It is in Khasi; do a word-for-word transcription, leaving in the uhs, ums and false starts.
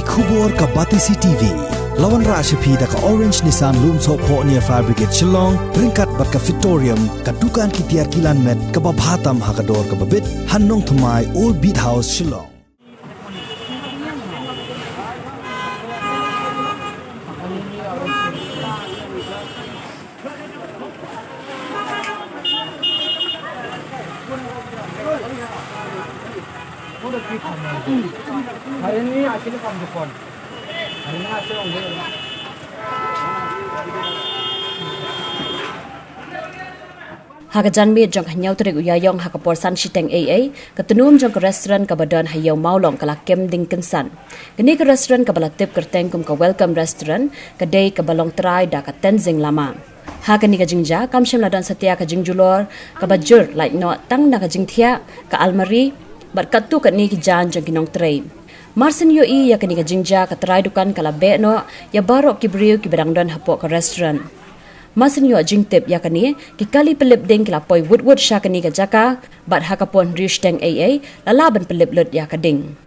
Khubor ka Batesi T V. La wanrah sha phi da ka Orange Nissan Lumsohphoh near Fire Brigade Shillong, ryngkat bad ka Fitorium, ka dukan ki tiar kilan met kaba bha tam ha ka dor kaba bit, ha Nongthymmai, Old Beat House, Shillong. Ha ka janmiet jong ka hynñiew tarik u Ïaïong ha ka por san shiteng eiei, ka tnum jong ka restaurant kaba don ha Ïew Mawlong ka la kem ding kynsan. Kane ka restaurant kaba la tip kyrteng kum ka Welcome Restaurant ka dei kaba long trai da ka tenzing lama. Ha kane ka jingjia kam shym la don satia ka jingjulor kaba jur, lait noh tang na ka jingthiah, ka almari bad katto katne ki jaiñ jong ki nongtrei. Mar syn ïohi ïa kane ka jingjia, ka trai dukan ka la beh noh ïa baroh ki briew kiba dang don hapoh ka restaurant. Mar syn ïoh jingtip ïa kane, ki kali pynlip ding ki la poi wut wut sha kane ka jaka, bad ha ka por hynriew shiteng eiei la lah ban pynlip lut ïa ka ding.